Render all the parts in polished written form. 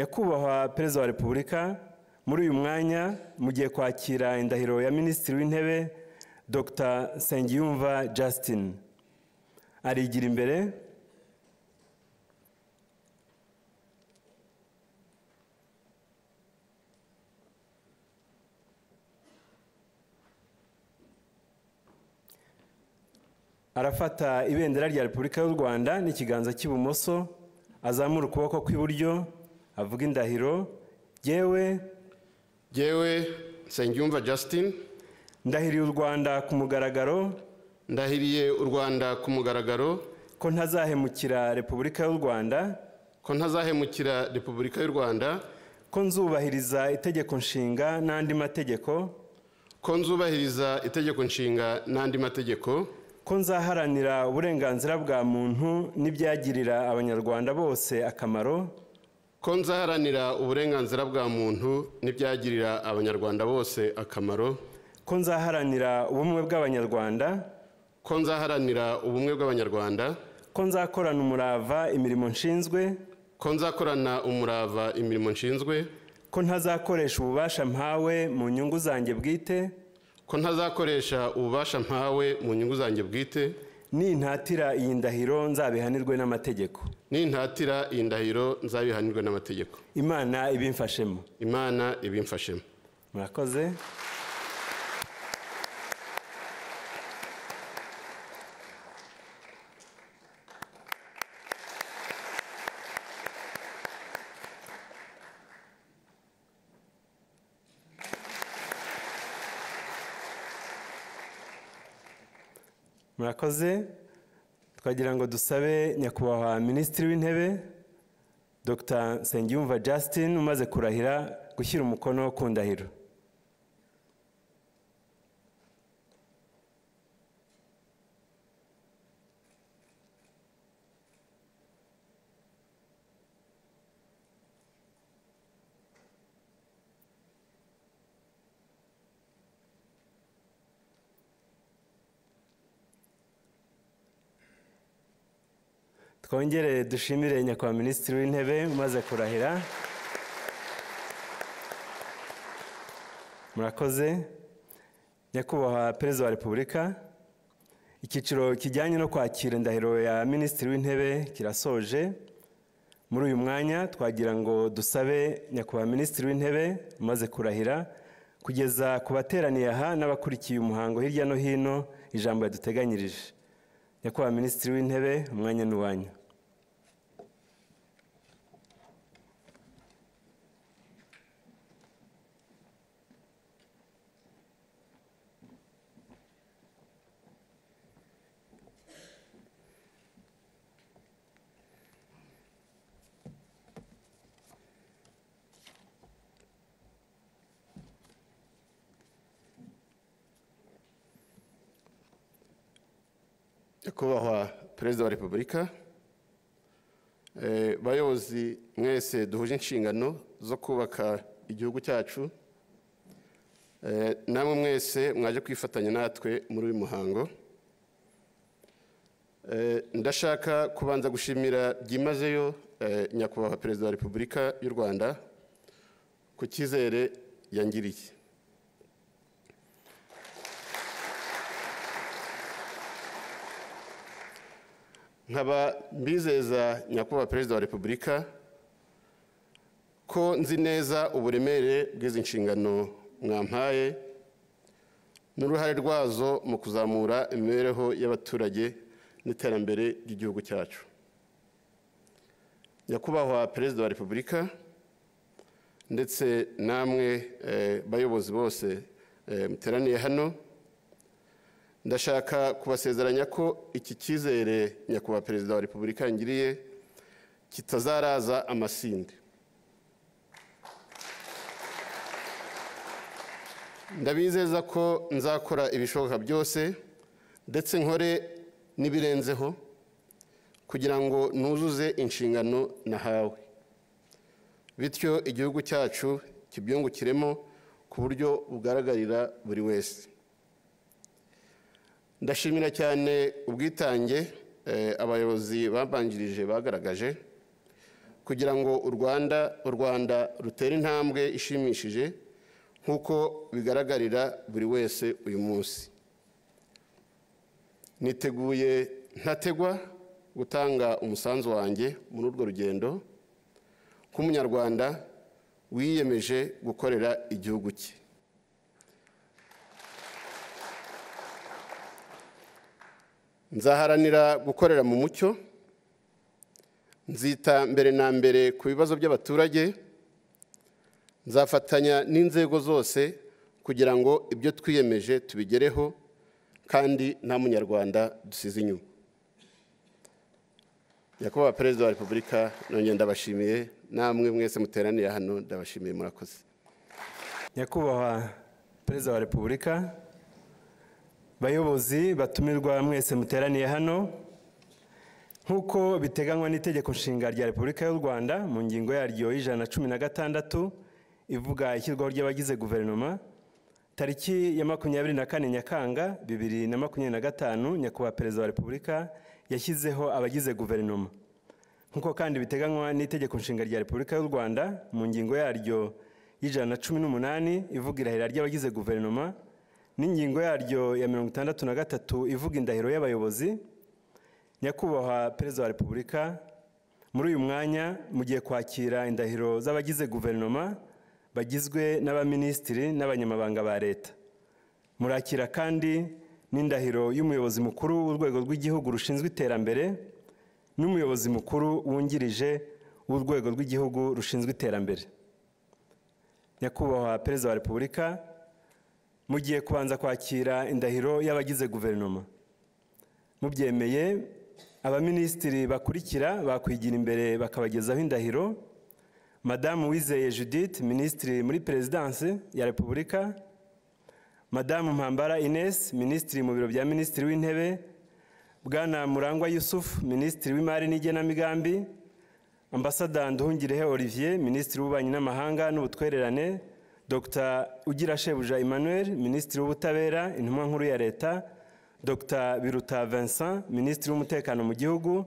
Nyakubahwa Perezida wa Repubulika, muri uyu mwanya mugiye kwakira indahiro ya Minisitiri w'Intebe Dr. Nsengiyumva Justin. Arigira imbere. Arafata ibendera rya Repubulika y'u Rwanda n'ikiganza cy'ibumoso, azamura ukuboko kw'iburyo, avuga indahiro: Jyewe Nsengiyumva Justin, ndahiriye u Rwanda ku mugaragaro, ndahiriye u Rwanda ku mugaragaro, ko ntazahemukira Repubulika y'u Rwanda, ko ntazahemukira Repubulika y'u Rwanda, ko nzubahiriza itegeko nshinga n'andi mategeko, ko nzubahiriza itegeko nshinga n'andi mategeko, ko nzaharanira uburenganzira bwa muntu n'ibyagirira Abanyarwanda bose akamaro, ko nzaharanira uburenganzira bwa muntu n'ibyagirira Abanyarwanda bose akamaro, ko nzaharanira ubumwe bw'Abanyarwanda, ko nzaharanira ubumwe bw'Abanyarwanda, ko nzakorana umurava imirimo nshinzwe, ko nzakorana umurava imirimo nshinzwe, ko ntazakoresha ububasha mpawe mu nyungu zanjye bwite, ko ntazakoresha ububasha mpawe mu nyungu zanjye bwite, nintatira iyi ndahiro nzabihanirwe n'amategeko, nintatira iyi ndahiro nzabihanirwe n'amategeko. Imana ibimfashemo. Imana ibimfashemo. Murakoze. Murakoze. Twagira ngo dusabe Nyakubahwa Minisitiri w'Intebe Dr. Nsengiyumva Justin umaze kurahira gushyira umukono ku ndahiro. Twongere dushimire Nyakubahwa Minisitiri w'Intebe umaze kurahira. Murakoze. Nyakubahwa Perezida wa Repubulika, icyiciro kijyanye no kwakira indahiro ya Minisitiri w'Intebe kirasoje. Muri uyu mwanya twagira ngo dusabe Nyakubahwa Minisitiri w'Intebe umaze kurahira kugeza ku bateraniye aha n'abakurikiye umuhango hirya no hino ijambo yaduteganyirije. Nyakubahwa Minisitiri w'Intebe, umwanya ni uwanyu. Nyakubahwa Perezida wa Repubulika, bayobozi mwese duhuje inshingano zo kubaka igihugu cyacu, namwe mwese mwaje kwifatanya natwe muri uyu muhango, ndashaka kubanza gushimira byimazeyo Nyakubahwa Perezida wa Repubulika y'u Rwanda ku cyizere yangiriye. Nkaba mbizeza Nyakubahwa Perezida wa Repubulika ko nzi neza uburemere bw'izi nshingano mwampaye n'uruhare rwazo mu kuzamura imibereho y'abaturage n'iterambere ry'igihugu cyacu. Nyakubahwa Perezida wa Repubulika ndetse namwe bayobozi bose muteraniye hano, ndashaka kubasezeranya ko iki cyizere Nyakubahwa Perezida wa Repubulika yangiriye kitazaraza amasinde. Ndabizeza ko nzakora ibishoboka byose ndetse nkore n'ibirenzeho kugira ngo nuzuze inshingano nahawe, bityo igihugu cyacu kibyungukiremo ku buryo bugaragarira buri wese. Ndashimira cyane ubwitange abayobozi babanjirije bagaragaje kugira ngo u Rwanda rutere intambwe ishimishije nk'uko bigaragarira buri wese uyu munsi. Niteguye ntategwa gutanga umusanzu wanjye muri urwo rugendo nk'umunyarwanda wiyemeje gukorera igihugu cye. Nzaharanira gukorera mu mucyo, nzita mbere na mbere ku bibazo by'abaturage, nzafatanya n'inzego zose kugira ngo ibyo twiyemeje tubigereho kandi nta munyarwanda dusize inyuma. Nyakubahwa Perezida wa Repubulika, nongeye ndabashimiye, namwe mwese muteraniye hano ndabashimiye, murakoze. Nyakubahwa Perezida wa Repubulika, bayobozi batumirwa mwese muteraniye hano, nk'uko biteganywa n'itegeko nshinga rya Repubulika y'u Rwanda mu ngingo yaryo y'116 ivuga ishyirwaho ry'abagize guverinoma, tariki ya 24 Nyakanga 2025 Nyakubahwa Perezida wa Repubulika yashyizeho abagize guverinoma. Nk'uko kandi biteganywa n'itegeko nshinga rya Repubulika y'u Rwanda mu ngingo yaryo y'118 ivuga irahira ry'abagize guverinoma n'ingingo yaryo ya 63 ivuga indahiro y'abayobozi, Nyakubahwa Perezida wa Repubulika, muri uyu mwanya mugiye kwakira indahiro z'abagize guverinoma bagizwe n'abaminisitiri n'abanyamabanga ba leta. Murakira kandi n'indahiro y'umuyobozi mukuru w'urwego rw'igihugu rushinzwe iterambere n'umuyobozi mukuru wungirije w'urwego rw'igihugu rushinzwe iterambere. Nyakubahwa Perezida wa Repubulika, mugiye kubanza kwakira indahiro y'abagize guverinoma. Mubyemeye, abaminisitiri bakurikira bakwigira imbere bakabagezaho indahiro: Madamu Uwizeye Judith, Minisitiri muri Perezidansi ya Repubulika; Madamu Mpambara Ines, Minisitiri mu biro bya Minisitiri w'Intebe; Bwana Murangwa Yusuf, Minisitiri w'Imari n'igenamigambi; Ambasada Nduhungirehe Olivier, Minisitiri w'Ububanyi n'Amahanga n'Ubutwererane; Dr Ugirashebuja Emmanuel, Minisitiri w'Ubutabera, Intumwa Nkuru ya Leta; Dr Biruta Vincent, Minisitiri w'Umutekano mu Gihugu;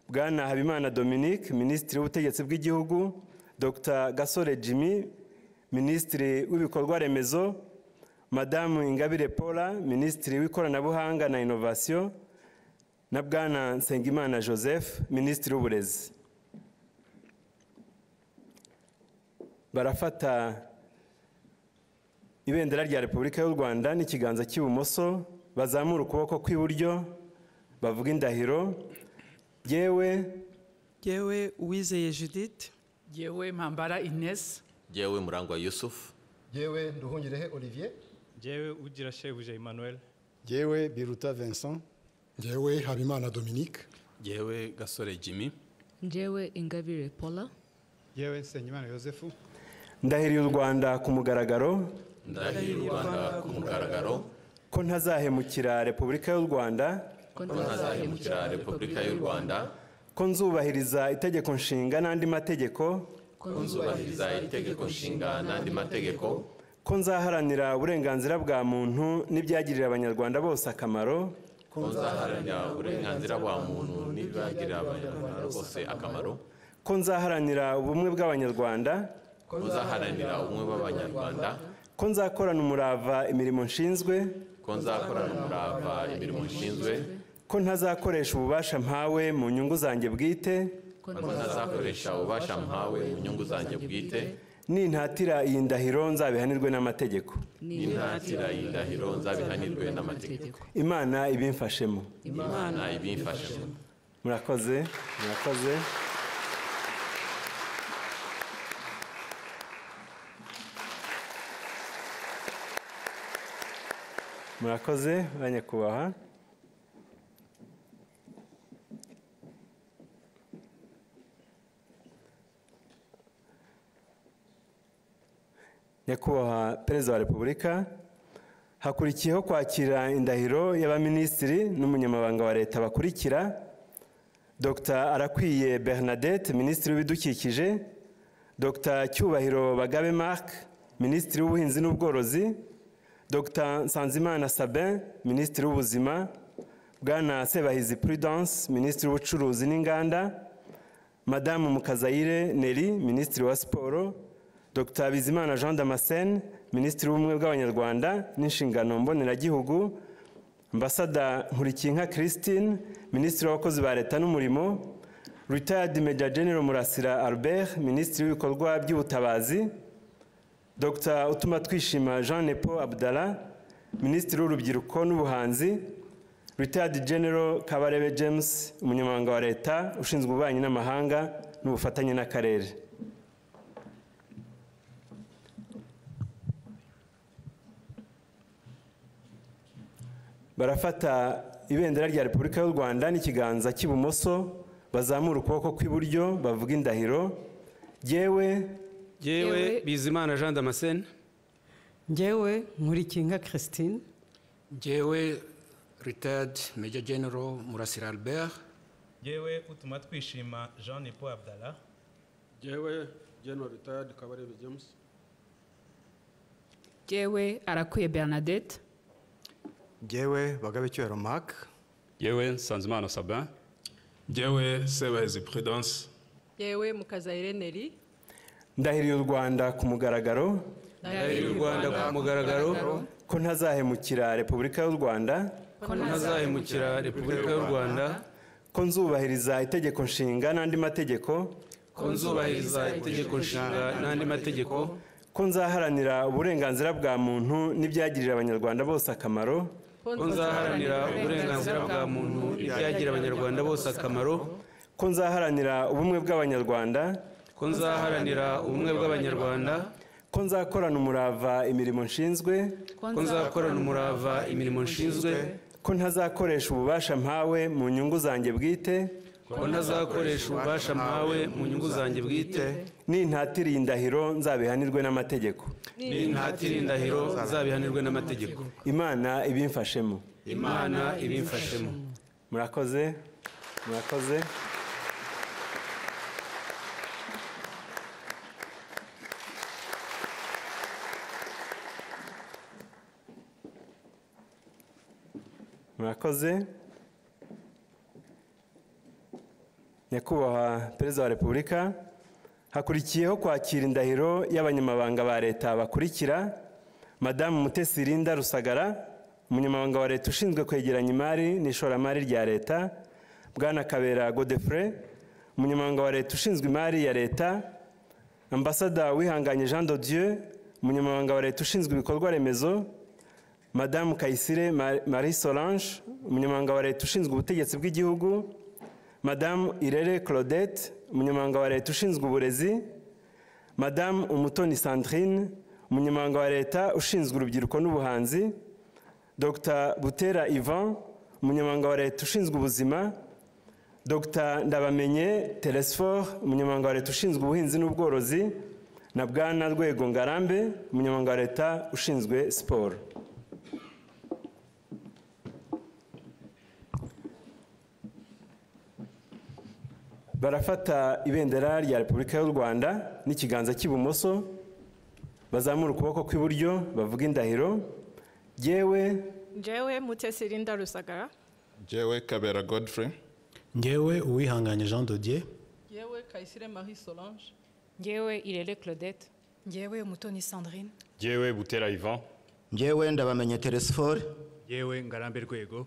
Bwana Habimana Dominique, Minisitiri w'Ubutegetsi bw'Igihugu; Dr Gasore Jimmy, Minisitiri w'Ibikorwa Remezo; Madamu Ingabire Paula, Minisitiri w'Ikoranabuhanga na Innovation; na Bwana Nsengimana Joseph, Minisitiri w'Uburezi. Barafata ibendera rya Repubulika y'u Rwanda n'ikiganza cy'ibumoso, bazamura ukuboko kw'iburyo, bavuga indahiro: Yewe Uwizeye Judith, Yewe Mpambara Ines, Yewe Murangwa Yusuf, Yewe Nduhungirehe Olivier, Yewe Ugirashebuja Emmanuel, Yewe Biruta Vincent, Yewe Habimana Dominique, Yewe Gasore Jimmy, Yewe Ingabire Paula, Yewe Nsengimana Joseph. Ndahiriye u Rwanda ku mugaragaro, Ndahiriye u Rwanda ku mugaragaro, ko ntazahemukira Repubulika y'u Rwanda, ko ntazahemukira Repubulika y'u Rwanda, ko nzubahiriza itegeko nshinga n'andi mategeko, ko nzubahiriza itegeko nshinga n'andi mategeko, ko nzaharanira uburenganzira bwa muntu n'ibyagirira abanyarwanda bose akamaro, ko nzaharanira uburenganzira bwa muntu n'ibyagirira abanyarwanda bose akamaro, ko nzaharanira ubumwe bw'abanyarwanda, ko nzaharanira ubumwe bw'abanyarwanda, ko nzakorana umurava imirimo nshinzwe, ko nzakorana umurava imirimo nshinzwe, ko ntazakoresha ububasha mpawe mu nyungu zanjye bwite, ko ntazakoresha ububasha mpawe mu nyungu zanjye bwite, nintatira iyi ndahiro nzabihanirwe n'amategeko, nintatira iyi ndahiro nzabihanirwe n'amategeko. Imana ibimfashemo. Imana ibimfashemo. Murakoze, murakoze. Murakoze banyakubahwa. Nyakubahwa Perezida wa Repubulika, hakurikiyeho kwakira indahiro y'abaminisitiri n'umunyamabanga wa leta bakurikira: Dr Arakwiye Bernadette, Minisitiri w'Ibidukikije; Dr Cyubahiro Bagabe Marc, Minisitiri w'Ubuhinzi n'Ubworozi; Dr Nsanzimana Sabin, Minisitiri w'Ubuzima; Bwana Sebahizi Prudence, Minisitiri w'Ubucuruzi n'Inganda; Madamu Mukazayire Nelly, Minisitiri wa Siporo, Dr Bizimana Jean Damascene, Minisitiri w'Ubumwe bw'Abanyarwanda n'Inshingano Mboneragihugu, Ambasada Nkulikinka Christine, Minisitiri w'Abakozi ba Leta n'Umurimo, Retired Major General Murasira Albert, Minisitiri w'Ibikorwa by'Ubutabazi, Dr Utumatwishima Jean Nepo Abdallah, Minisitiri w'Urubyiruko n'Ubuhanzi, Retired General Kabarebe James, Umunyamabanga wa Leta ushinzwe ububanyi n'amahanga n'ubufatanye n'akarere. Barafata ibendera rya Repubulika y'u Rwanda n'ikiganza cy'ibumoso, bazamura ukuboko kw'iburyo bavuga indahiro. Jyewe Bizimana Jean Damascene, Njyewe Nkulikinka Christine, Njyewe Retired Major General Murasira Albert, Njyewe Utumatwishima Jean Nepo Abdallah, Njyewe General Retired Kabarebe James, Njyewe Arakwiye Bernadette, Njyewe Bagabe Cyubahiro Mark, Njyewe Nsanzimana Sabin, Njyewe Sebahizi Prudence, Njyewe Mukazayire Nelly. Ndahiriye u Rwanda ku mugaragaro, Ndahiriye u Rwanda ku mugaragaro, ko ntazahemukira Repubulika y'u Rwanda, ko ntazahemukira Repubulika y'u Rwanda, ko nzubahiriza itegeko nshinga n'andi mategeko, ko nzubahiriza itegeko nshinga n'andi mategeko, ko nzaharanira uburenganzira bwa muntu n'ibyagirira Abanyarwanda bose akamaro, ko nzaharanira uburenganzira bwa muntu n'ibyagirira Abanyarwanda bose akamaro, ko nzaharanira ubumwe bw'Abanyarwanda, ko nzaharanira ubumwe bw'Abanyarwanda, ko nzakorana umurava imirimo nshinzwe, ko nzakorana umurava imirimo nshinzwe, ko ntazakoresha ububasha mpawe mu nyungu zanjye bwite, ko ntazakoresha ububasha mpawe mu nyungu zanjye bwite, nintatiriye indahiro nzabihanirwe n'amategeko, nintatiriye indahiro nzabihanirwe n'amategeko. Imana ibimfashemo, Imana ibimfashemo. Murakoze, murakoze. Murakoze. Nyakubahwa Perezida wa Repubulika, hakurikiyeho kwakira indahiro y'abanyamabanga ba Leta bakurikira: Madamu Mutesi Linda Rusagara, Umunyamabanga wa Leta ushinzwe kwegeranya imari n'ishoramari rya Leta, Bwana Kabera Godefroid, Umunyamabanga wa Leta ushinzwe imari ya Leta, Ambasada Uwihanganye Jean de Dieu, Umunyamabanga wa Leta ushinzwe ibikorwa remezo, Madamu Kayisire Marie Solange, Umunyamabanga wa Leta ushinzwe ubutegetsi bw'igihugu, Madamu Irere Claudette, Umunyamabanga wa Leta ushinzwe uburezi, Madamu Umutoni Sandrine, Umunyamabanga wa Leta ushinzwe urubyiruko n'ubuhanzi, Dr Butera Ivan, Umunyamabanga wa Leta ushinzwe ubuzima, Dr Ndabamenye Telesphore, Umunyamabanga wa Leta ushinzwe ubuhinzi n'ubworozi, na Bwana Rwego Ngarambe, Umunyamabanga wa Leta ushinzwe siporo. Barafata ibendera rya Repubulika y'u Rwanda n'ikiganza cy'ibumoso, bazamura ukuboko kw'iburyo bavuga indahiro. Njyewe Mutesi Linda Rusagara, Njyewe Kabera Godfrey, Njyewe Uwihanganye Jean de Dieu, Njyewe Kayisire Marie Solange, Njyewe Irere Claudette, Njyewe Umutoni Sandrine, Njyewe Butera Ivan, Njyewe Ndabamenye Telesphore, Njyewe Ngarambe Rwego.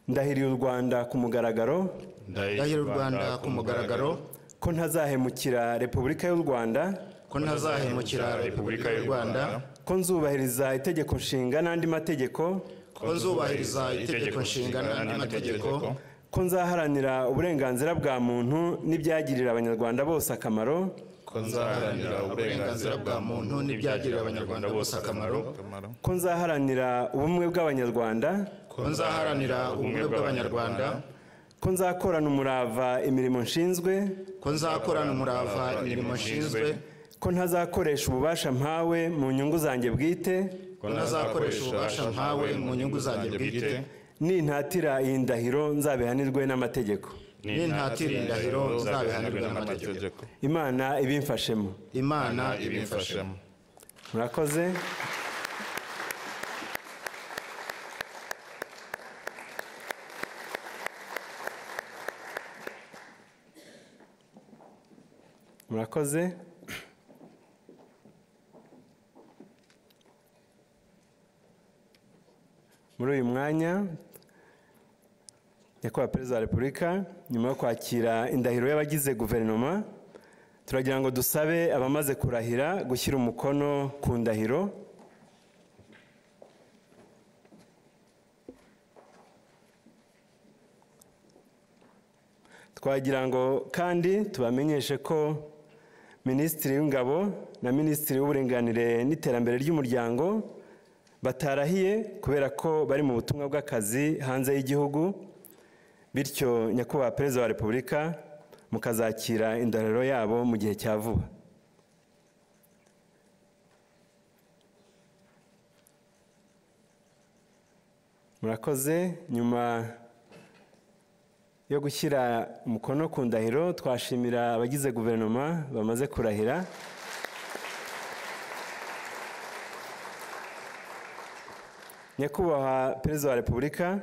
Ndahiriye u Rwanda ku mugaragaro, Ndahiriye u Rwanda ku mugaragaro, ko ntazahemukira Repubulika y'u Rwanda, ko ntazahemukira Repubulika y'u Rwanda, ko nzubahiriza itegeko nshinga n'andi mategeko, ko nzubahiriza itegeko nshinga n'andi mategeko, ko nzaharanira uburenganzira bwa muntu n'ibyagirira Abanyarwanda bose akamaro, ko nzaharanira uburenganzira bwa muntu n'ibyagirira Abanyarwanda bose akamaro, ko nzaharanira ubumwe bw'Abanyarwanda, ko nzaharanira ubumwe bw'Abanyarwanda, ko nzakorana umurava imirimo nshinzwe, ko nzakorana umurava imirimo nshinzwe, ko ntazakoresha ububasha mpawe mu nyungu zanjye bwite, ko ntazakoresha ububasha mpawe mu nyungu zanjye bwite, nintatira iyi ndahiro nzabihanirwe n'amategeko, nintatira indahiro nzabihanirwe n'amategeko. Imana ibimfashemo, Imana ibimfashemo. Murakoze. Murakoze. Muri uyu mwanya, Nyakubahwa Perezida wa Repubulika, nyuma yo kwakira indahiro y'abagize guverinoma, turagira ngo dusabe abamaze kurahira gushyira umukono ku ndahiro. Twagira ngo kandi tubamenyeshe ko Minisitiri w'Ingabo na Minisitiri w'Uburinganire n'Iterambere ry'Umuryango batarahiye kubera ko bari mu butumwa bw'akazi hanze y'igihugu, bityo Nyakubahwa Perezida wa Repubulika mukazakira indahiro yabo mu gihe cya vuba. Murakoze. Nyuma yo gushyira umukono ku ndahiro, twashimira abagize guverinoma bamaze kurahira. Nyakubahwa Perezida wa Repubulika,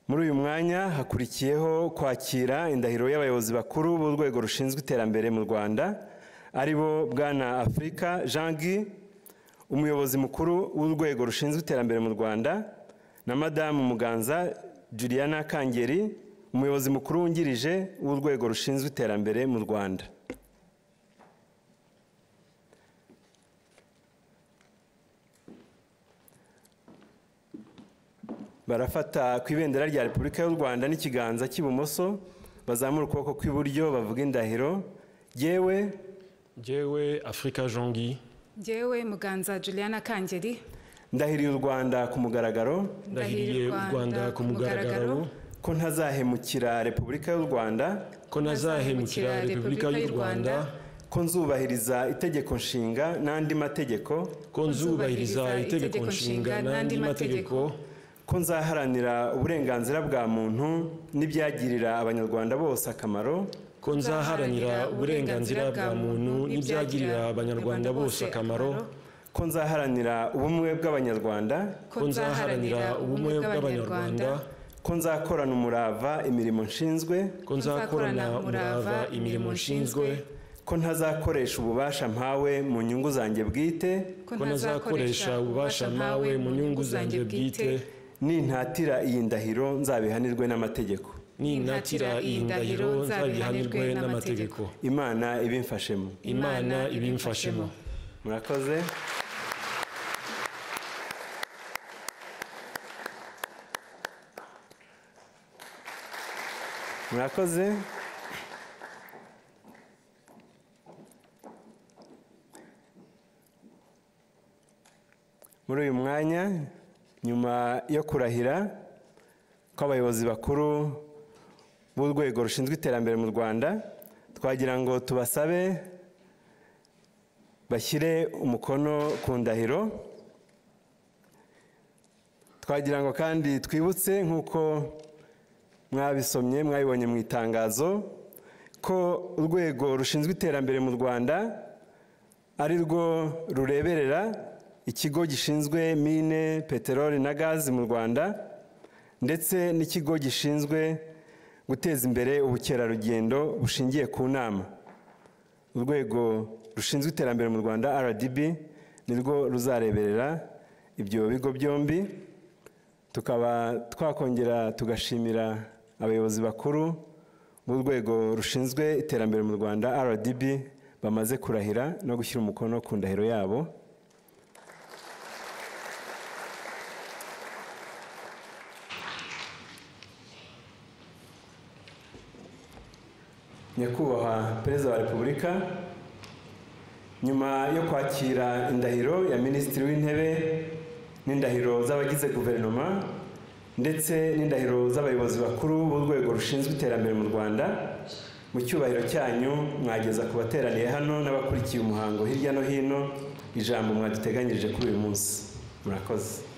muri uyu mwanya hakurikiyeho kwakira indahiro y'abayobozi bakuru b'urwego rushinzwe iterambere mu Rwanda, ari bo Bwana Afrika Jean Guy, umuyobozi mukuru w'urwego rushinzwe iterambere mu Rwanda, na Madamu Muganza Juliana Kangeri, umuyobozi mukuru wungirije w'urwego rushinzwe iterambere mu Rwanda. Barafata ku ibendera rya Repubulika y'u Rwanda n'ikiganza cy'ibumoso, bazamura ukuboko kw'iburyo bavuga indahiro. Jyewe Afrika Jean Guy, Njyewe Muganza Juliana Kangeri, ndahiriye u Rwanda ku mugaragaro, ndahiriye u Rwanda ku mugaragaro, ko ntazahemukira Repubulika y'u Rwanda, ko ntazahemukira Repubulika y'u Rwanda, ko nzubahiriza itegeko nshinga n'andi mategeko, ko nzubahiriza itegeko nshinga n'andi mategeko, ko nzaharanira uburenganzira bwa muntu n'ibyagirira Abanyarwanda bose akamaro, ko nzaharanira uburenganzira bwa muntu n'ibyagirira Abanyarwanda bose akamaro, ko nzaharanira ubumwe bw'Abanyarwanda, ko nzaharanira ubumwe bw'Abanyarwanda, ko nzakorana umurava imirimo nshinzwe, ko nzakorana umurava imirimo nshinzwe, ko ntazakoresha ububasha mpawe mu nyungu zanjye bwite, ko ntazakoresha ububasha mpawe mu nyungu zanjye bwite, nintatira iyi ndahiro nzabihanirwe n'amategeko, nintatira iyi ndahiro nzabihanirwe n'amategeko. Imana ibimfashemo. Imana ibimfashemo. Murakoze. Murakoze. Muri uyu mwanya, nyuma yo kurahira kw'abayobozi bakuru b'urwego rushinzwe iterambere mu Rwanda, twagira ngo tubasabe bashyire umukono ku ndahiro. Twagira ngo kandi twibutse, nk'uko mwabisomye mwabibonye mu itangazo, ko urwego rushinzwe iterambere mu Rwanda ari rwo rureberera ikigo gishinzwe mine, peteroli na gazi mu Rwanda, ndetse n'ikigo gishinzwe guteza imbere ubukerarugendo bushingiye ku nama. Urwego rushinzwe iterambere mu Rwanda RDB nirwo ruzareberera ibyo bigo byombi. Tukaba twakongera tugashimira abayobozi bakuru b'urwego rushinzwe iterambere mu Rwanda RDB bamaze kurahira no gushyira umukono ku ndahiro yabo. Nyakubahwa Perezida wa Repubulika, nyuma yo kwakira indahiro ya Minisitiri w'Intebe n'indahiro z'abagize guverinoma ndetse n'indahiro z'abayobozi bakuru b'urwego rushinzwe iterambere mu Rwanda, mu cyubahiro cyanyu mwageza ku bateraniye hano n'abakurikiye umuhango hirya no hino ijambo mwaduteganyirije kuri uyu munsi. Murakoze.